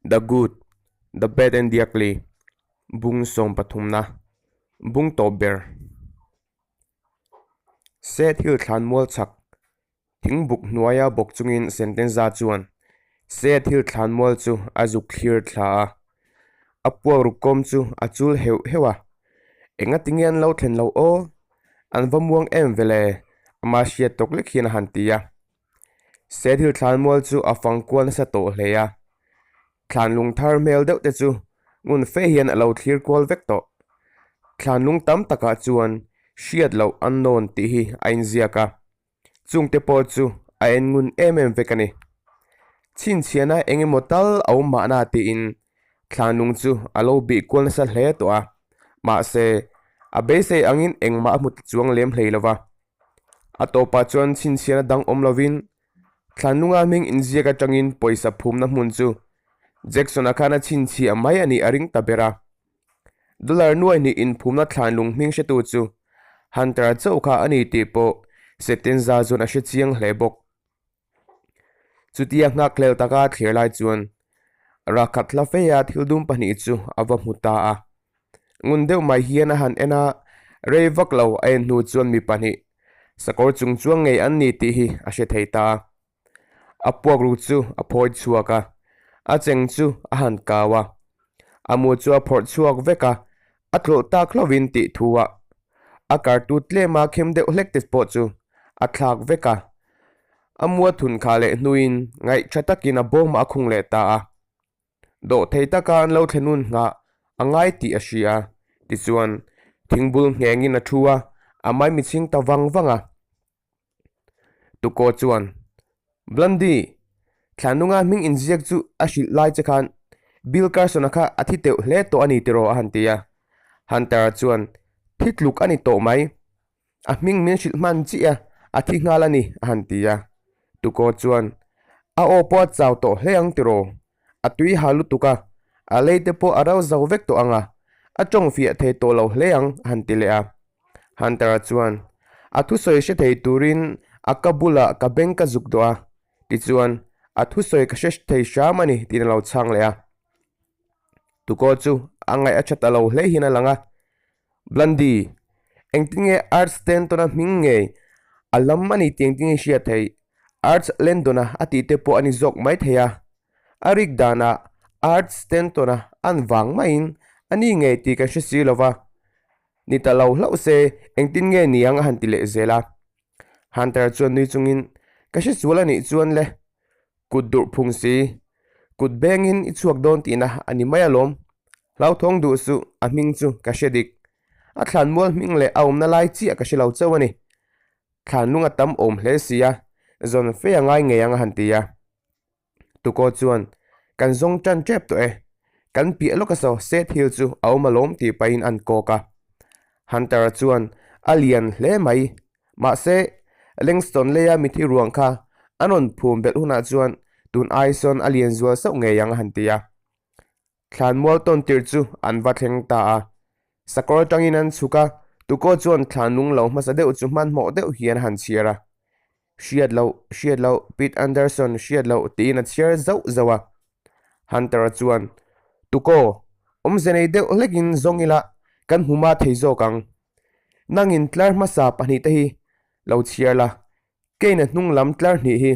The Good, The Bad and The Ugly, Bung sawmpathumna, Bung tawp ber. Se thil thlan mual chak, Thingbuk hnuaia bawk chungin Sentenza chuan Se thil thlan mual chu a zuk thlir thla a. A puak ruk kawm chu a chul heuh heuh a. Engatinge an lo thlen lo aw? An va muang em vele? Ama hriat tawk lek hian a han ti a. Sethil thlanmual chu a fang kual nasa tawh hle a, thlanlung thar hmel deuh te chu ngun fe hian a lo thlir kual vek tawh. Thlanlung tam takah chuan hriat loh an nawn tih hi a inziak a, chungte pawh chu a en ngun em em vek a ni. Chhinchhiahna eng emaw tal a awm mahna tiin thlanlung chu a lo bih kual nasa hle tawh a, mahse a beisei angin engmah a hmu ta chuang lem hlei lo va. A tawpah chuan chhinchhiahna dang awm lovin Thlanlunga hming inziak atangin pawisa phumna hmun chu Jackson-a khan a chhinchhiah mai a nih a ring ta ber a. Dollar nuai hnih inphumna thlanlung hming hretu chu Hunter-a chauh kha a ni tih pawh Setenza chuan a hre chiang hle bawk. Chutia nghakhlel taka thlir lai chuan Rakhat hla feia thil dum pahnih chu a va hmu ta a. Ngun deuh mai hian a han en a, rei vak lo a en hnu chuan mi pahnih sakawr chung chuang ngei an ni tih hi a hre thei ta. A puak ru chu a phawi chhuak a, a cheng chu a han kau a, a mu chu a phawrh chhuak vek a, a tlawh tak hlauhin tih thu ah a kartu tlema khem deuh hlek te pawh chu a thlak vek a, a mua thun khah leh hnuin ngaih tha takin a bawmah a khung leh ta a. Dawh thei taka an lo thlen hun nghah a ngai tih a hria a, tichuan thingbul nghengin a thu a, a maimichhing ta vang vang a. Tukaw chuan, Blondie, thlanunga hming inziak chu a hrilh lai che khan Bill Carson-a kha a thi teuh hle tawh a ni tiraw a han ti a. Hunter-a chuan, Thi tluk a ni tawh mai. A hming min hrilh hman chiah a, a thi nghal a ni a han ti a. Tukaw chuan, A aw pawh a chau tawh hle ang tiraw? A tui ha lutuk a, a lei te pawh a ro zo vek tawh ang a, a tawng fiah thei tawh lo hle ang a han ti leh a. Hunter-a chuan, A thusawi hre thei turin a ka bulah ka beng ka zuk dawh a, tichuan a thusawi ka hre thei hram a ni tiin a lo chhang leh a. Tukaw chu a ngaih a tha ta lo hle hian a lang a, Blondie, engtin nge Art Stanton-a hming ngei a lam a ni tih engtin nge i hriat theih? Art Landon-a a tih te pawh a ni zawk mai thei a. A rik danah Art Stanton-a an vang maiin a ni ngei tih kan hre si lo va. Ni ta lo hlauh se engtin nge niang a han ti leh zel a. Hunter chuan nui chungin, Ka hre sual a nih chuan le, kut durh phung si, kut bengin i chhuak dawn tihna a ni mai alawm. Hlauthawng duh suh, a hming chu ka hre dik. A thlanmual hming leh a awmna lai chiah ka hre lo chauh a ni. Thlanlung a tam awm hle si a, zawn fe a ngai ngei ang a han ti a. Tukaw chuan, Kan zawng tan tep tawh e. Kan piah lawk a saw Seth Hill chu a awm alawm tih pahin an kawk a. Hunter-a chuan, A lian hle mai. Mahse, Langston leia mithi ruang kha an rawn phum belh hunah chuan tun ai sawn a lian zual sauh ngei ang a han ti a. Thlanmual tawn tir chu an va thleng ta a. Sakawr atangin an chhuk a, tukaw chuan thlanlung lo hmasa deuh chu hmanhmawh deuh hian a han chhiar a. Hriat loh, hriat loh, Pete Anderson hriat loh tiin a chhiar zauh zauh a. Hunter-a chuan, Tukaw, awmze nei deuh hlekin zawng ila kan hmu mah thei zawk ang. Nangin tlar hmasa pahnihte hi lo chhiar la, Keina hnung lam tlar hnih hi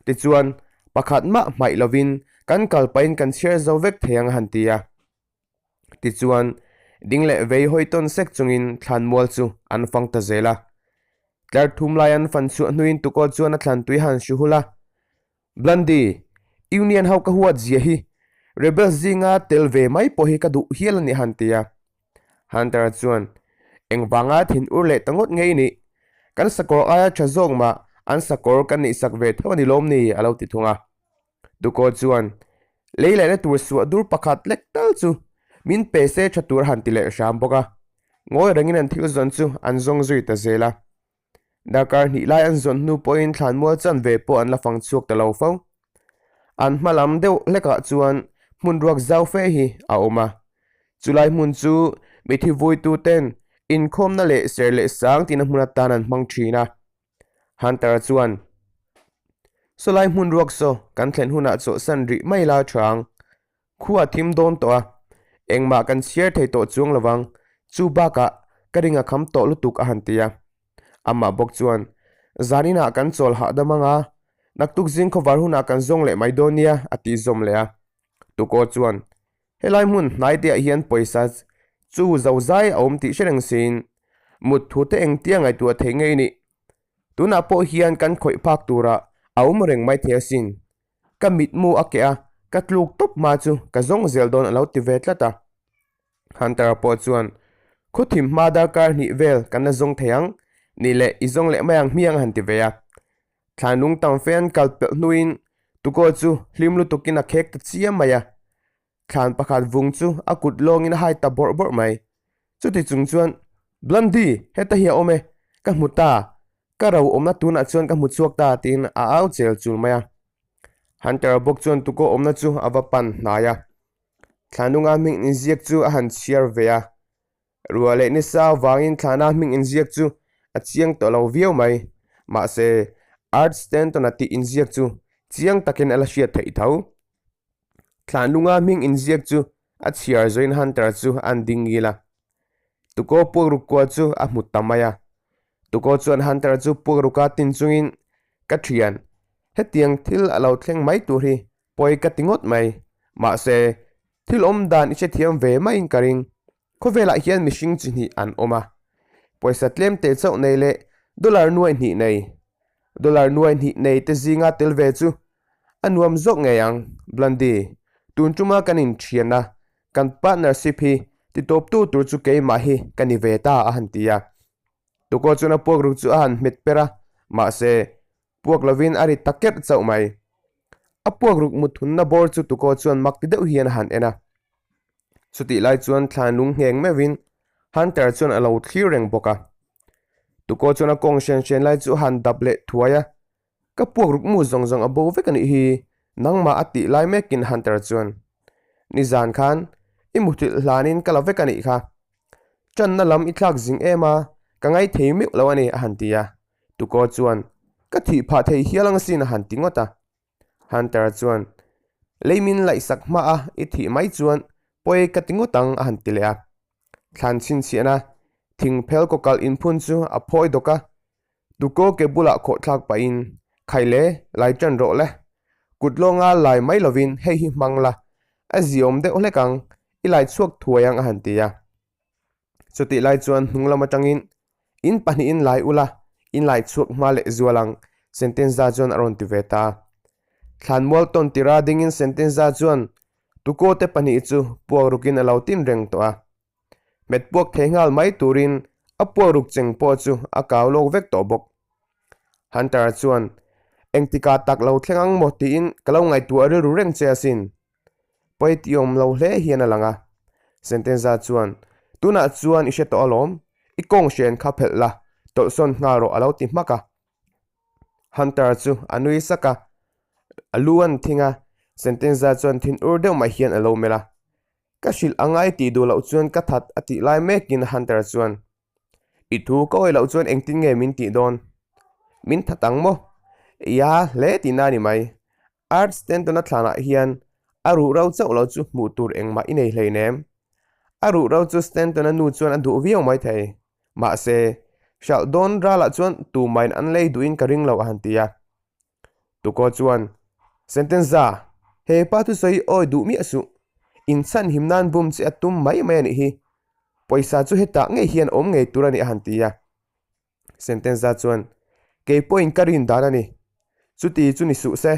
tichuan pakhat mah hmaih lovin kan kal pahin kan chhiar zo vek thei ang a han ti a. Tichuan ding leh vei hawi tawn sek chungin thlanmual chu an fang ta zel a. Tlar thum lai an fan chhuah hnuin tukaw chuan a thlan tui han hru hul a. Blondie, Union ho ka huat zia hi Rebels zinga tel ve mai pawh hi ka duh hial a ni a han ti a. Hunter-a chuan, Engvanga thin ur leh ta ngawt ngei nih? Kan sakawr aia tha zawk mah an sakawr kan neihsak ve tho a ni lawm ni? a lo ti thung a. Tukaw chuan, Lei lehna tur suah dur pakhat lek tal chu min pe se tha tur a han ti leh hram bawk a. Ngawi rengin an thil zawn chu an zawng zui ta zel a. Darkar hnih lai an zawn hnu pawhin thlanmual chanve pawh an la fang chhuak ta lo fo. An hma lam deuh hlekah chuan hmun ruak zau fe hi a awm a. Chulai hmun chu mithi vuituten inkhawmna leh ser leh sang tina hmun atan an hmang thin a. Hunter-a chuan, Sawlai hmun ruak saw kan thlen hunah chawhsan rih mai la tha ang. Khua a thim dawn tawh a, engmah kan chhiar thei tawh chuang lo vang, chu bakah ka ring a kham tawh lutuk a han ti a. Amah bawk chuan, Zaninah kan chawl hahdam ang a, naktuk zing khawvar hunah kan zawng leh mai dawn nia a ti zawm leh a. Tukaw chuan, Helai hmun hnai te ah hian pawisa chu zozai a awm tih hre reng siin mut thu te engtia ngaihtuah theih ngei nih. Tunah pawh hian kan khawih phak turah a awm reng mai thei asin. Ka mitmu a keh a, ka tluk tawp hma chu ka zawng zel dawn a lo ti ve tlat a. Hunter-a pawh chuan, Khuthim hma darkar hnih vel kan la zawng thei ang, nih leh i zawng leh mai ang hmiang a han ti ve a. Thlanlung tam fe an kal pelh hnuin Tukaw chu hlim lutukin a khek ta chiam mai a. Thlan pakhat vung chu a kut lawngin a hai ta bawrh bawrh mai. Chuti chung chuan, Blondie, heta hi a awm e, ka hmu ta, ka ro awmna tunah chuan ka hmu chhuak ta tiin a au chel chul mai a. Hunter-a bawk chuan Tukaw awmna chu a va pan hnai a. Thlanlunga hming inziak chu a han chhiar ve a. Ruah leh nisa avangin thlana hming inziak chu a chiang tawh lo viau mai. Mahse, Art Stanton-a tih inziak chu chiang takin a la hriat theih tho. Thlanlunga hming inziak chu a chhiar zawin Hunter chu an ding ngil a. Tukaw puakruk kua chu a hmu ta mai a. Tukaw chuan Hunter chu puakruka tin chungin, Ka thian, hetiang thil a lo thleng mai tur hi Pawi ka ti ngawt mai. Mahse, thil awm dan i hrethiam ve maiin ka ring. Khawvelah hian mihring chi hnih an awm a. Pawisa tlem teh chauh nei leh dollar nuai hnih nei. Dollar nuai hnih nei te zinga tel ve chu a nuam zawk ngei ang, Blondie. Tun tuma kan inthian a, kan partnership hi titawptu tur chu keimah hi ka ni ve ta a han ti a. Tukaw chuan a puakruk chu a han hmet per a, mahse, Puak lovin a ri ta kerh chauh mai. A puak ruk mut hunna bawr chu tukaw chuan mak ti deuh hian a han en a. Chutih lai chuan thlan lung ngheng meuhin Hunter chuan a lo thlir reng bawk a. Tukaw chuan a kawng hrian hrian lai chu a han dap leh thuai a, Ka puak ruk mu zawng zawng a bo vek a nih hi, nangmah a tih lai mekin Hunter chuan, Nizan khan i muthilh hlanin ka la vek a nih kha. Channa lam i thlak zing em a, ka ngaithei meuh lo a ni a han ti a. Tukaw chuan, Ka thih phah thei hial ang asin a han ti ngawt a. Hunter chuan, Lei min laihsak hma a i thih mai chuan pawi ka ti ngawt ang a han ti leh a. Thlan chhinchhiahna thing phel kawkalh inphun chu a phawi dawk a. Tukaw ke bulah khawhthlak pahin, Khai le, lai ṭan rawh le. Kut lawnga lai mai lovin hei hi hmang la, a ziawm deuh hlek ang, i lai chhuak thuai ang a han ti a. Chutih lai chuan hnung lam atangin, In pahnihin lai ula, in lai chhuak hma leh zual ang, Sentenza chuan a rawn ti ve ta. Thlanmual tawn tira dingin Sentenza chuan Tukaw te pahnih chu puak rukin a lo tin reng tawh a. Hmet puak thei nghal mai turin a puak ruk cheng pawh chu a kau lawk vek tawh bawk. Hunter-a chuan, Engtikah tak lo thleng ang maw tiin ka lo ngaihtuah rilru reng che asin. Pawi ti awm lo hle hian a lang a. Sentenza chuan, Tunah chuan i hre tawh alawm, i kawng hrian kha phelh la, tawlhsawn nghal rawh a lo ti hmak a. Hunter chu a nui sak a, a lu an thing a, Sentenza chuan thin ur deuh mai hian a lo melh a. Ka hrilh a ngai tih duh loh chuan ka that a tih lai mekin Hunter chuan, I thu ka awih loh chuan engtin nge min tih dawn? Min that ang maw? Ia hle tihna a ni mai. Art Stanton-a thlanah hian a ruh ro chauh lo chu hmuh tur engmah i nei hleinem. A ruh ro chu Stanton-a nu chuan a duh viau mai thei. Mahse, hralh dawn ralah chuan tumain an lei duhin ka ring lo a han ti a. Tukaw chuan, Sentenza, he pa thusawi awi duh miah suh. Inchhan him nan bum che a tum mai mai a nih hi. Pawisa chu hetah ngei hian awm ngei tur a ni a han ti a. Sentenza chuan, Kei pawhin ka rin dan a ni. Chuti chu ni suh se,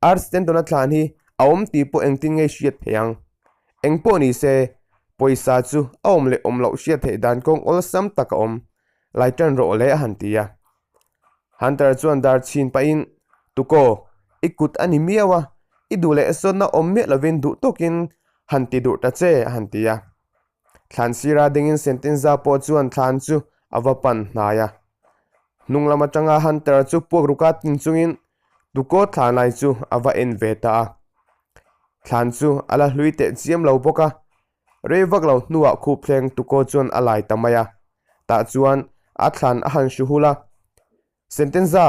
Art Stanton-a thlan hi a awm tih pawh engtin ngei hriat theih ang. Eng pawh ni se, pawisa chu a awm leh awm loh hriat theih dan kawng awlsam tak a awm. Lai tan rawh le a han ti a. Hunter chuan dar chhin pahin, Tukaw, i kut a ni miau a, i duh leh sawnna awm miah lovin duh tawkin han ti duh ta che, a han ti a. Thlan sira dingin Sentenza pawh chuan thlan chu a va pan hnai a. Hnung lam atanga Hunter chu puak ruka tin chungin Tukaw thlan lai chu a va en ve ta a. Thlan chu a la hlui teh chiam lo bawk a, Rei vak lo hnuah khup thleng Tukaw chuan a lai ta mai a, tah chuan a thlan a han hru hul a. Sentenza,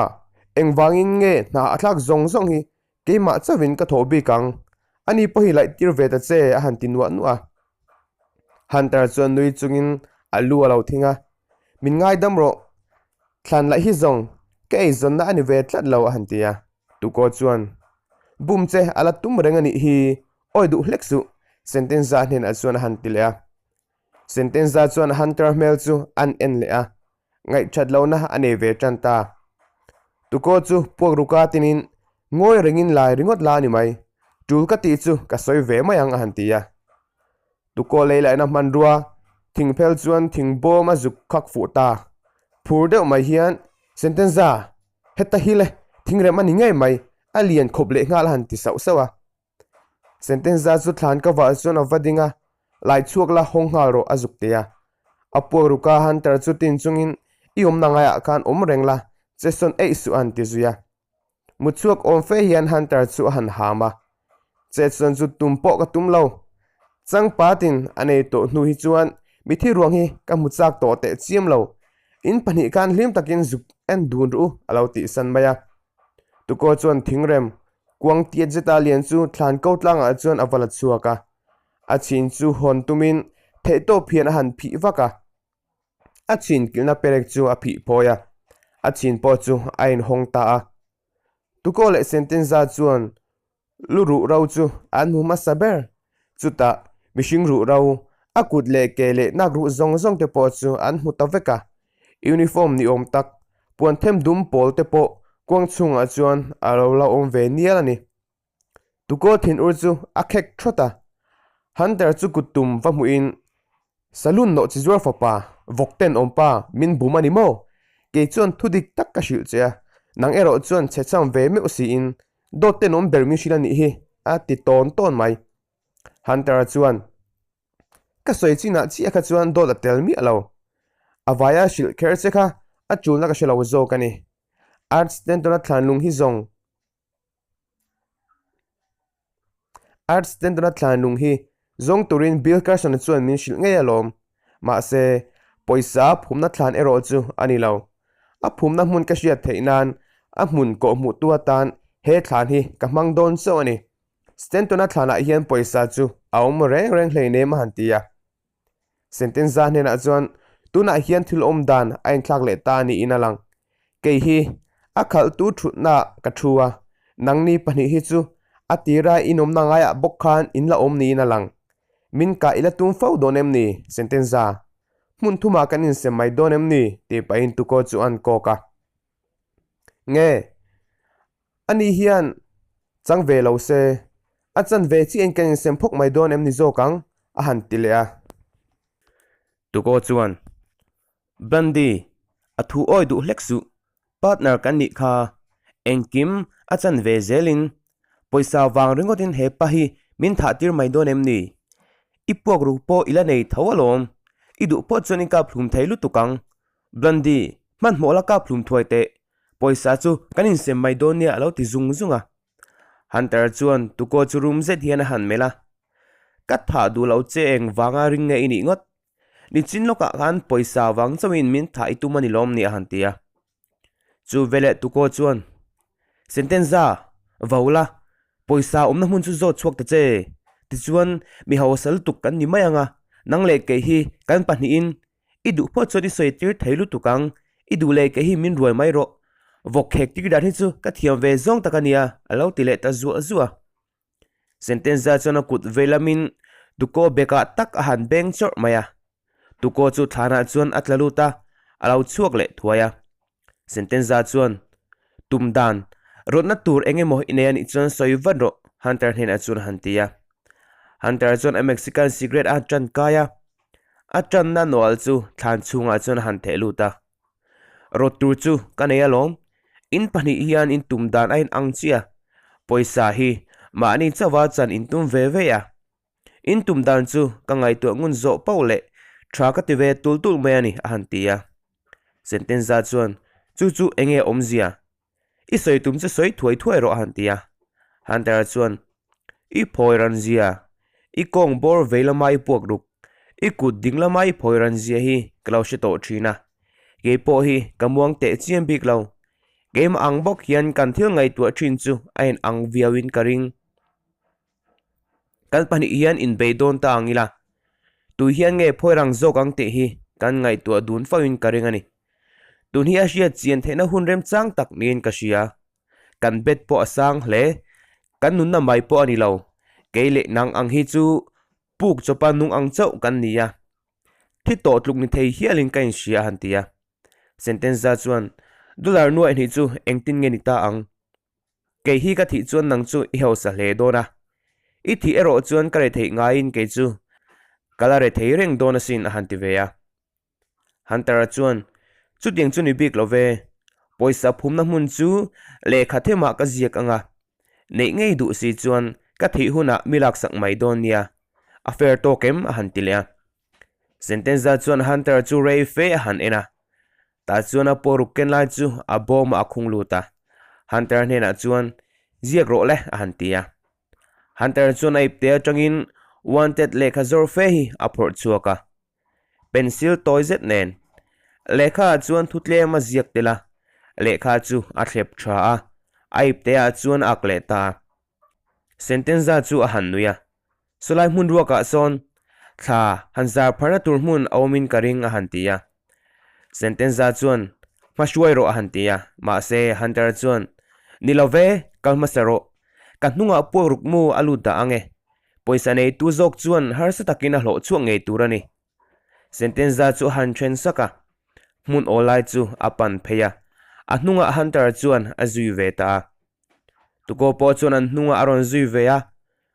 engvangin nge hna a thlak zawng zawng hi keimah chauhin ka thawh bik ang? Ani pawh hi laih tir ve ta che a han ti nuah nuah a. Hunter chuan nui chungin a lu a lo thing a, Min ngaidam rawh, thlan laih hi zawng ka eizawnna a ni ve tlat lo a han ti a. Tukaw chuan, Bum che a la tum reng a nih hi, awi duh hlek suh, Sentenza hnenah chuan a han ti leh a. Sentenza chuan Hunter hmel chu an en leh a, ngaihthat lohna a nei ve tan ta. Tukaw chu puak ruka tinin ngawi rengin lai ringawt la a ni mai, tul ka tih chu ka sawi ve mai ang a han ti a. Tukaw lei laihna hmanrua thingphel chuan thingbawm a zuk khak fuh ta. Phur deuh mai hian, Sentenza, heta hi le, thingrem a ni ngei mai, a lian khawp leh nghal a han ti sauh sauh a. Sentenza chu thlan ka vah chuan a va ding a, Lai chhuak la hawng nghal rawh a zuk teh a. A puak ruka Hunter chu tin chungin i awmna ngaiah khan awm reng la, che sawn eih suh a han ti zui a. Mut chhuak awm fe hian Hunter chu a han ham a. Che sawn chu tum pawh ka tum lo. Changpatin a nei tawh hnu hi chuan mithi ruang hi ka hmu chak tawh teh chiam lo. In pahnih khan hlim takin zuk en dun ru a lo tihsan mai a. Tukaw chuan thingrem Kuang tiat zeta lian chu thlan ko tlangah chuan a va la chhuak a, a chhin chu hawn tumin theihtawp hian a han phih vak a. A chhin kilhna perek chu a phih phawi a, a chhin pawh chu a inhawng ta a. Tukaw leh Sentenza chuan lu ruh ro chu an hmu hmasa ber. Chutah mihring ruh ro, a kut leh ke leh nak ruh zawng zawng te pawh chu an hmu ta vek a. Uniform ni awm tak, puan them dum pawl te pawh kuang chhungah chuan a lo la awm ve nial a ni. Tukaw thinur chu a khek thawt a, Hunter chu kut tum va hmuhin, Saloon nawh chi zuar fapa, vawk ten awm pa, min bum a ni maw? Kei chuan thu dik tak ka hrilh che a, nang erawh chuan chhe cham ve meuh siin dawt ten awm ber min hrilh a nih hi, a ti tawn tawn mai. Hunter-a chuan, Ka sawi chinah chiah kha chuan dawt a tel miah lo. A vaia hrilh kher che kha a tulna ka hre lo zawk a ni. Art Stanton-a thlanlung hi zawng Art Stanton-a thlanlung hi zawng turin Bill Carson-a chuan min hrilh ngei alawm. Mahse, pawisa a phumna thlan erawh chu a ni lo. A phumna hmun ka hriat theih nan a hmun kawhhmuhtu atan he thlan hi ka hmang dawn chauh a ni. Stanton-a thlanah hian pawisa chu a awm reng reng hleinem a han ti a. Sentenza hnenah chuan tunah hian thil awm dan a inthlak leh ta niin a lang. Kei hi a khalhtu thutnaah ka thu a, nangni pahnih hi chu a tira inawmna ngaiah bawk khan in la awm niin a lang. Min kah i la tum fo dawn em ni, Sentenza? Hmun thumah kan insem mai dawn em ni? tih pahin Tuko chu an kawk a. Nge? Ani hian chang ve lo se, a chan ve chiahin kan insem phawk mai dawn em ni zawk ang? a han ti leh a. Tukaw chuan, Bundy, a thu awi duh hlek suh, partner kan nih kha, engkim a chan ve zelin pawisa vang ringawtin he pa hi min thah tir mai dawn em ni? I puak ruk pawh i la nei tho alawm, i duh pawh chuan i kap hlum thei lutuk ang, Blondie, hmanhmawh la kap hlum thuai teh, pawisa chu kan insem mai dawn nia a lo ti zung zung a. Hunter chuan tukaw chu rum zet hian a han melh a, Ka thah duh lo che eng vanga ring nge i nih ngawt? Nichin lawkah khan pawisa vang chauhin min thah i tum a ni lawm ni a han ti a. Chu veleh tukaw chuan, Sentenza, vo la, pawisa awmna hmun chu zawt chhuak ta che. Tichuan mi hausa lutuk kan ni mai ang a, nang leh kei hi kan pahnihin I duh phawt chuan i sawi tir thei lutuk ang, i duh leh kei hi min ruai mai rawh. Vawk khek tir dan hi chu ka thiam ve zawng tak a nia, a lo ti leh ta zuah zuah a. Sentenza chuan a kut vei lamin Tukaw bekah tak a han beng chawrh mai a. Tukaw chu thlanah chuan a tla lut a, a lo chhuak leh thuai a. Sentenza chuan, Tum dan, rawtna tur eng emaw i nei a nih chuan sawi vat rawh, Hunter hnenah chuan a han ti a. Hunter chuan a Mexican cigarette a tan kai a, a tanna nawlh chu thlan chhungah chuan a han theh lut a. Rawt tur chu ka nei alawm, in pahnih hian in tum dan a inang chiah, pawisa hi mahni chauha chan in tum ve ve a. In tum dan chu ka ngaihtuah ngun zawh pauh leh tha ka ti ve tul tul mai a ni, a han ti a. Sentenza chuan, Chu chu eng nge awmzia? I sawi tum chu sawi thuai thuai rawh, a han ti a. Hunter-a chuan, I phawi ran zia, i kawng bawr vei lama i puak ruk, i kut ding lama i phawi ran zia hi ka lo hre tawh thin a. Kei pawh hi ka muang teh chiam bik lo. Keimah ang bawk hian kan thil ngaihtuah thin chu a inang viauin ka ring. Kan pahnih hian inbei dawn ta ang ila, tui hian nge phawi rang zawk ang tih hi kan ngaihtuah dun fo in ka ring a ni. Tun hi a hriat chian theihna hun remchang tak niin ka hria. Kan bet pawh a sang hle, kan nunna mai pawh a ni lo. Kei leh nang ang hi chu puk chawpa nung ang chauh kan ni a. Thi tawh tluk ni thei hialin ka inhria a han ti a. Sentenza chuan, Dollar nuaih hnih chu engtin nge ni ta ang? Kei hi ka thih chuan nang chu i hausa hle dawn a. I thih erawh chuan ka retheih ngaiin kei chu ka la rethei reng dawn asin a han ti ve a. Hunter-a chuan, Chutiang chu ni bik lo ve. Pawisa phumna hmun chu lehkha themah ka ziak ang a. Neih ngei duh si chuan ka thih hunah mi laksak mai dawn nia. A fair tawk em? a han ti leh a. Sentenza chuan Hunter chu rei fe a han en a. Tah chuan a pawh ruk ken lai chu a bawmah a khung lut a. Hunter hnenah chuan, Ziak rawh le, a han ti a. Hunter chuan a ipte atangin Wanted lehkha zawr fe hi a phawrh chhuak a. Pencil tawi zet nen lehkha ah chuan thu tlem a ziak tel a, lehkha chu a thlep tha a, a ipte ah chuan a ak leh ta a. Sentenza chu a han nui a, Sawlai hmun ruakah sawn thla han zar pharna tur hmun a awmin ka ring a han ti a. Sentenza chuan, Hma hruai rawh a han ti a, mahse Hunter chuan, Ni lo ve, kal hmasa rawh. Ka hnungah puak ruk mu a lut dah ang e. Pawisa neitu zawk chuan harsa takin a hlawh chhuak ngei tur a ni. Sentenza chu a han then sak a, hmun aw lai chu a pan phei a, a hnungah Hunter chuan a zui ve ta a. Tuko pawh chuan an hnungah a rawn zui ve a,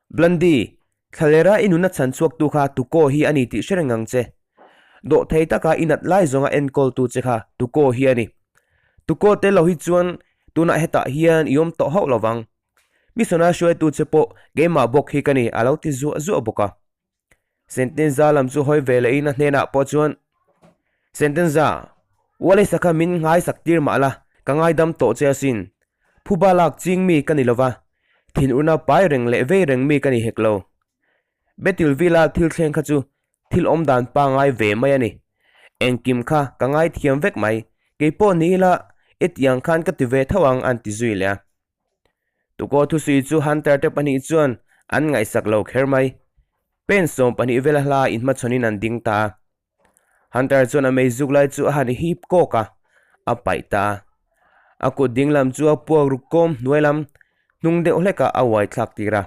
Blondie, thlalera i nuna chhan chhuaktu kha Tuko hi a ni tih hre reng ang che. Dawhthei taka i nat lai zawnga enkawltu che kha Tuko hi a ni. Tuko tel lo hi chuan tunah hetah hian i awm tawh hauh lo vang. Misona hruaitu che pawh keimah bawk hi ka ni a lo ti zuah zuah bawk a. Sentenza lam chu hawi ve lehin a hnenah pawh chuan, Sentenza, Wallace-a kha min nghaisak tir mah la, ka ngaidam tawh che asin. Phuba lak ching mi ka ni lova, thinurna pai reng leh vei reng mi ka ni hek lo. Betylville-a thil thleng kha chu thil awm dan pangngai ve mai a ni. Engkim kha ka ngaithiam vek mai, kei pawh ni ila i tiang khan ka ti ve tho ang an ti zui leh a. Tukaw thusui chu Hunter te pahnih chuan an ngaihsak lo kher mai. Pen 20 vela hla inhmachhawnin an ding ta a. Hunter chuan a meizuk lai chu a han hip kawk a, a paih ta a. A kut dinglam chu a puak ruk kawm hnuai lam hnung deuh hlekah a uai thlak tir a.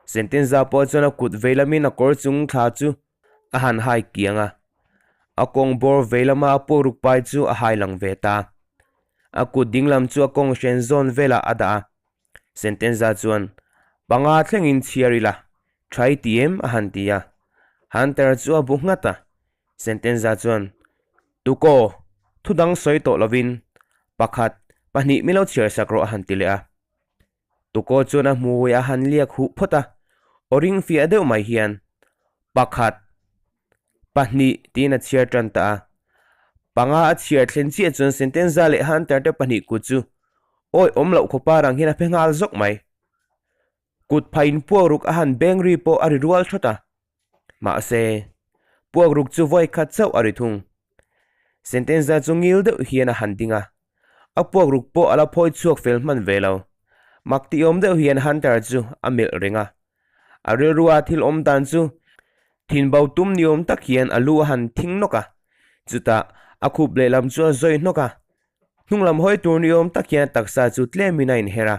Sentenza pawh chuan a kut vei lamin a kawr chung thla chu a han hai kiang a. A kawng bawr vei lama a puak ruk pai chu a hai lang ve ta. A kut dinglam chu a kawng hren zawn velah a dah a. Sentenza chuan, Panga thlengin chhiar ila, tha i ti em? a han ti a. Hunter chu a bu nghat a. Sentenza chuan, Tukaw, thu dang sawi tawh lovin, pakhat, pahnih min lo chhiar sak rawh a han ti leh a. Tukaw chuan a hmui a han liak huh phawt a, aw ring fiah deuh mai hian, Pakhat, pahnih tiin a chhiar tan ta a. Panga a chhiar thlen chiah chuan Sentenza leh Hunter te pahnih kut chu awi awm loh khawpa rang hian a phe nghal zawk mai. Kut phaiin puak ruk a han beng ri pawh a ri rual thawt a. Mahse, puak ruk chu vawi khat chauh a ri thung. Sentenza chu ngil deuh hian a han ding a, a puak ruk pawh a la phawi chhuak fel hman ve lo. Mak tih awm deuh hian Hunter chu a melh reng a. A rilrua thil awm dan chu thinbo tum ni awm tak hian a lu a han thing nawk a, chutah a khup lehlam chu a zawi hnawk a. Hnunglam hawi tur ni awm tak hian a taksa chu tlemin a inher a.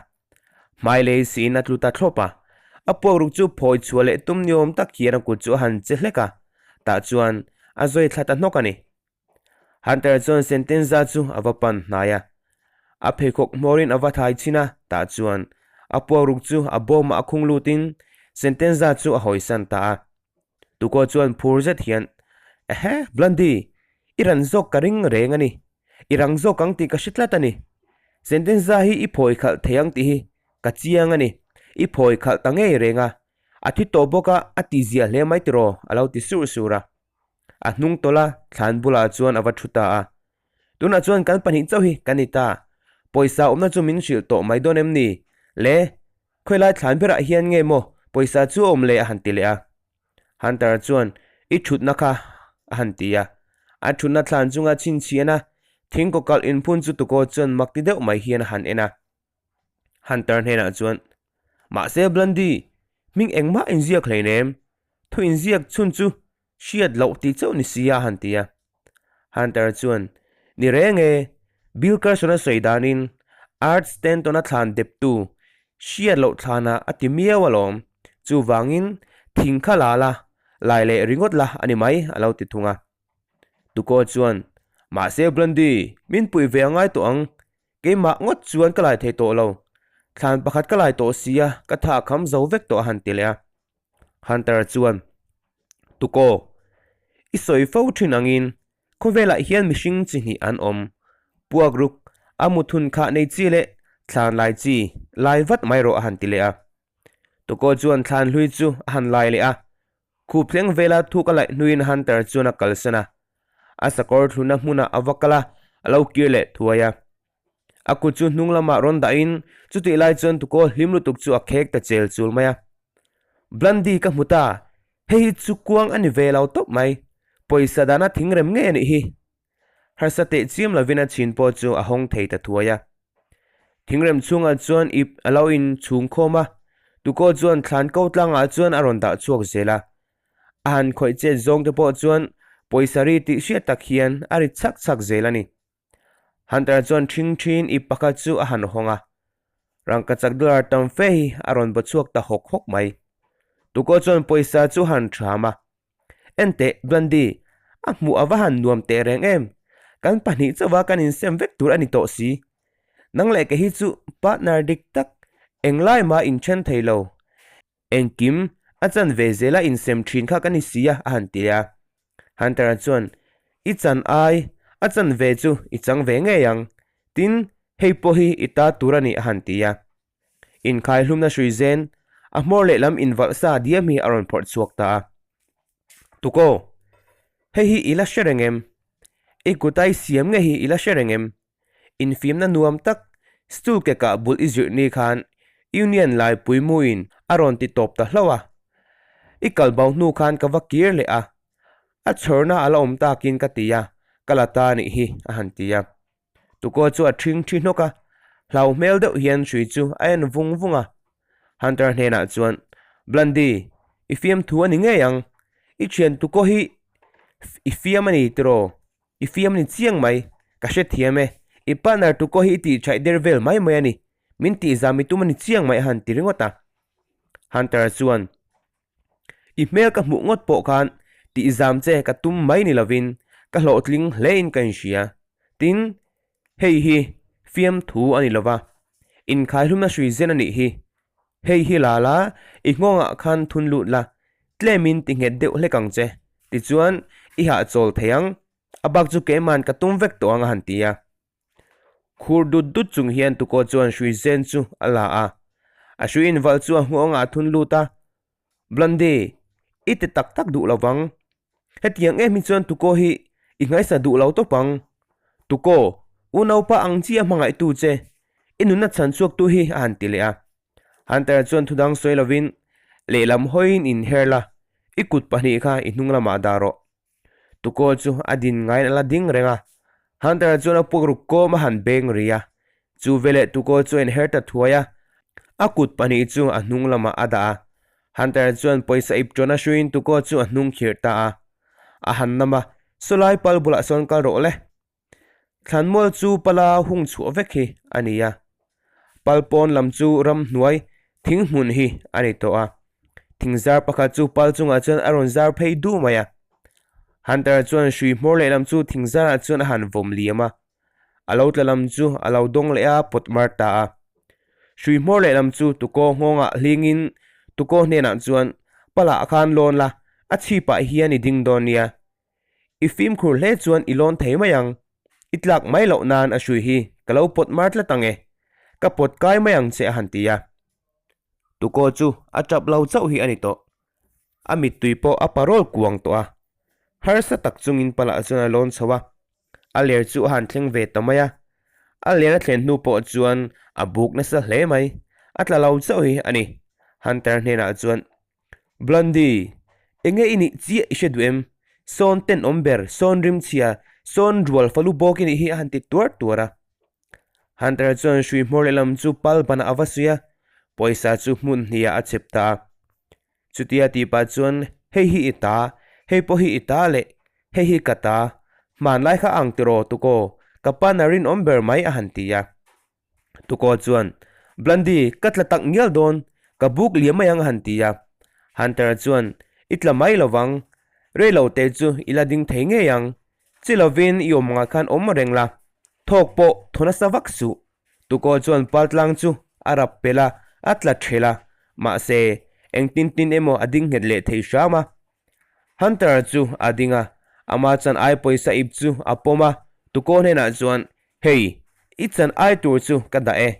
Hmai lei siin a tlu ta thlawp a, a puak ruk chu phawi chhuah leh tum ni awm tak hian a kut chu a han che hlek a, tah chuan a zawi thla ta hnawk a ni. Hunter chuan Sentenza chu a va pan hnai a, a pheikhawk hmawrin a va thai chhin a, tah chuan a puak ruk chu a bawmah a khung lutin Sentenza chu a hawisan ta a. Tukaw chuan phur zet hian, Ehe, Blondie, i ran zawk ka ring reng a ni. I rang zawk ang tih ka hre tlat a ni. Sentenza hi i phawi khalh thei ang tih hi ka chiang a ni. I phawi khalh ta ngei reng a, a thi tawh bawk a, a ti ziah hle mai tiraw, a lo ti sur sur a. A hnung tawlh a, thlan bulah chuan a va thu ta a. Tunah chuan kan pahnih chauh hi kan ni ta. Pawisa awmna chu min hrilh tawh mai dawn em ni? Le, Khawilai thlan berah hian nge maw pawisa chu a awm le a han ti leh a. Hunter chuan i thutna kha a han ti a. A thutna thlan chunga chhinchhian a thing kawkalh inphun chu tukaw chuan mak ti deuh mai hian a han en a. Hunter hnenah chuan, Mahse Blondie, Hming engmah inziak hleinem, thu inziak chhun chu hriat loh tih chauh ni si a han ti a. Hunter chuan, Ni reng e, Bill Carson-a sawi danin Art Stanton-a thlan deptu hriat loh thlanah a ti miau alawm, chuvangin thing kha la la, lai leh ringawt la a ni mai a lo ti thung a. Tukaw chuan, Mahse Blondie, min puih ve a ngai tawh ang, Keimah ngawt chuan ka lai thei tawh lo. Thlan pakhat ka lai tawh sia, ka tha kham zo vek tawh a han ti leh a. Hunter chuan, Tukaw, i sawi fo thin angin khawvelah hian mihring chi hnih an awm. Puak ruk, a muthun khah nei chi leh thlan lai chi, lai vat mai rawh a han ti leh a. Tukaw chuan thlan hlui chu a han lai leh a. Khup thleng vela thuk a laih hnuin Hunter chuan a kalsan a. A sakawr thluna hmunah a va kal a, a lo kir leh thuai a. A kut chu hnung lamah rawn dahin chutih lai chuan tukaw hlim lutuk chu a khek ta chel chul mai a. Blondie ka hmu ta, hei hi chu kuang a ni ve lo tawp mai, pawisa dana thingrem ngei a nih hi. Harsa teh chiam lovin a chhin pawh chu a hawng thei ta thuai a. Thingrem chhungah chuan ip a lo in chhung khawm a, tukaw chuan thlan ko tlangah chuan a rawn dah chhuak zel a. A han khawih chet zawng te pawh chuan pawisa ri tih hriat tak hian a ri chhak chhak zel a ni. Hunter chuan ṭhing ṭhin ip pakhat chu a han hawng a. Rangkachak dollar tam fe hi a rawn baw chhuak ta hawk hawk mai. Tukaw chuan pawisa chu a han ṭham a. Enteh, Blondie, a hmuh a va han nuam teh reng em? Kan pahnih chauha kan insem vek tur a ni tawh si. Nang leh kei hi chu partner dik tak, englai mah inthen thei lo. Engkim, a chan ve zela insem thin kha ka ni si a, a han ti leh a. Hunter-a chuan, I chan ai, a chan ve chu i chang ve ngei ang. Tin, hei pawh hi i ta tur a ni, a han ti a. Inkhai hlumna hrui zen, a hmawr lehlam invalh sa diam hi a rawn phawrh chhuak ta a. Tukaw, hei hi i la hre reng em? I kutai siam nge hi i la hre reng em? Infimna nuam tak, stool ke kah bul i zirh ni khan Union laipui muin a rawn ti tawp ta hlauh a. I kal bo hnu khan ka va kir leh a, a chhawrna a la awm takin ka ti a, ka la ta nih hi, a han ti a. Tukaw chu a ṭhing ṭhi hnawk a, hlau hmel deuh hian hrui chu a en vung vung a. Hunter hnenah chuan, Blondie, i fiamthu a ni ngei ang. I ṭhian tukaw hi i fiam a ni tiraw? I fiam a ni chiang mai. Ka hrethiam e. I partner tukaw hi i tihṭhaih der vel mai mai a ni. Min tihzam i tum a ni chiang mai a han ti ringawt a. Hunter chuan, I hmel ka hmuh ngawt pawh khan tihzam che ka tum mai ni lovin ka hlawhtling hlein ka inhria. Tin, hei hi fiamthu a ni lova, inkhaihlumna hrui zen a nih hi. Hei hi la la, i nghawngah khan thun lut la, tlemin ti nghet deuh hlek ang che. Tichuan, i hahchawl thei ang. A bak chu keiman ka tum vek tawh ang a han ti a. Khur dut dut chung hian tukaw chuan hrui zen chu a la a, a hrui invalh chu a nghawngah a thun lut a, Blondie, i ti tak tak duh lo vang. Hetiang em hi chuan tukaw hi i ngaihsa duh lo tawp ang. Tukaw, unaupa ang chi a hmangaihtu che, i nunna chhan chhuaktu hi a han ti leh a. Hunter chuan thudang sawi lovin lehlam hawiin inher la, i kut pahnih kha i hnung lamah dah rawh. Tukaw chu a din ngaiin a la ding reng a, Hunter chuan a puak ruk kawm a han beng ri a. Chu veleh Tukaw chu a inher ta thuai a, a kut pahnih chu a hnung lamah a dah a. Hunter chuan pawisa ip ṭawn a hruiin Tukaw chu a hnung khirh ta a. A han nam a, Sawlai pal bulah sawn kal rawh le. Thlanmual chu pala hung chhuah vek hi a ni a, pal pawn lam chu ramhnuai thing hmun hi a ni tawh a. Thing zar pakhat chu pal chungah chuan a rawn zar phei duh mai a. Hunter chuan hrui hmawr lehlam chu thing zarah chuan a han vawm liam a, a lo tla lam chu a lo dawng leh a pawt mar ta a. Hrui hmawr lehlam chu tukaw nghawngah hlingin tukaw hnenah chuan palah khan lawn la, a chhipah hian i ding dawn nia. I fimkhur hle chuan i lawn thei mai ang. I tlak mai loh nan a hrui hi ka lo pawt mar tlat ang e. Ka pawt kai mai ang che a han ti a. Tukaw chu a tap lo chauh hi a ni tawh. A mittui pawh a parawl kuang tawh a. Harsa tak chungin palah chuan a lawn chho a. A ler chu a han thleng ve ta mai a. A ler a thlen hnu pawh chuan a buk nasa hle mai. A tla lo chauh hi a ni. Hunter hnenah chuan Blondie, enge i nih chiah i hre duh em? Sawn tenawm ber, sawn rimchhia, sawn rual falu bawk i nih hi a han ti tuar tuar a. Hunter chuan hrui hmawr lehlam chu pal banah a va suih a, pawisa chu hmun hniah a chep ta a. Chutia tih pah chuan, Hei hi i ta, hei pawh hi i ta le, hei hi ka ta, hmanlai kha ang tiraw Tukaw, ka pan a rinawm ber mai a han ti a. Tukaw chuan, Blondie, ka tla tak ngial dawn, ka buk liam mai ang a han ti a. Hunter-a chuan, I tla mai lovang, rei lo te chu i la ding thei ngei ang, chi lovin i awm angah khan awm reng la, thawk pawh thaw nasa vak suh. Tukaw chuan paltlang chu a rap pel a, a tla ṭhelh a, mahse, engtin tin emaw a ding nghet leh thei hram a. Hunter-a chu a ding a, ama chan ai pawisa ip chu a pawm a, Tukaw hnenah chuan, Hei, i chan ai tur chu ka dah e.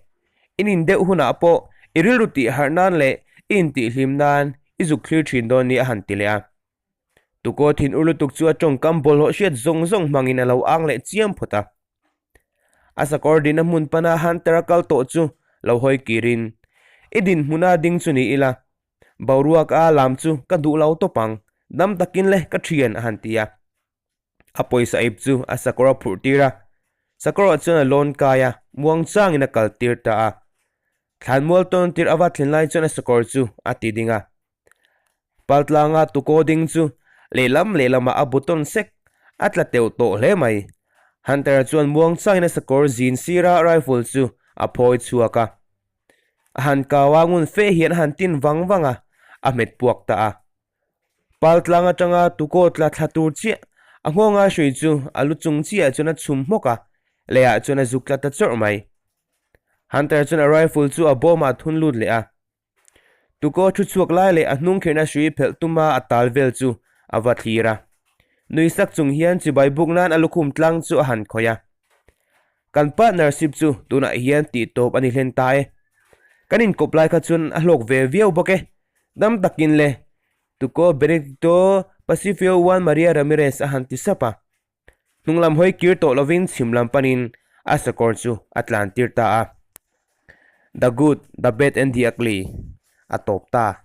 I nin deuh hunah pawh i rilru tih harh nan leh i intihhlim nan i zuk thlir ṭhin dawn nia a han ti leh a. Tukaw thin ur lutuk chu a tawngkam bawlhhlawh hriat zawng zawng hmangin a lo ang leh chiam phawt a. A sakawr dina hmun pana Hunter a kal tawh chu lo hawi kirin, I dinhmuna ding chu ni ila, boruak a lam chu ka duh lo tawp ang, dam takin le ka thian a han ti a. A pawisa ip chu a sakawr a phurh tir a, sakawrah chuan a lawn kai a, muang changin a kal tir ta a. Thlanmual tawn tir a va thlen lai chuan a sakawr chu a ti ding a. Paltlanga tukaw ding chu lehlam lehlamah a bu tawn sek, a tla teuh tawh hle mai. Hunter-a chuan muang changin a sakawr zin sira rifle chu a phawi chhuak a. A han kau a, ngun fe hian a han tin vang vang a, a hmet puak ta a. Paltlang atanga tukaw tla thla tur chiah a nghawnga hrui chu a lu chung chiah chuan a chhum hmawk a, leiah chuan a zuk tla ta chawrh mai. Hunter chuan a rifle chu a bawmah a thun lut leh a. Tukaw thu chhuak lai leh a hnung khirhna hrui phelh tuma a tal vel chu a va thlir a. Nui sak chung hian chibai buk nan a lukhum tlang chu a han khawih a. Kan partnership chu tunah hian tih tawp a ni hlen ta e. Kan inkawp lai kha chuan a hlawk ve viau bawk e. Dam takin le, Tukaw Benedicto Pacifio Juan Maria Ramirez a han ti sap a. Hnunglam hawi kir tawh lovin chhim lam panin a sakawr chu a tlan tir ta a. The Good, The Bad and The Ugly a tawp ta.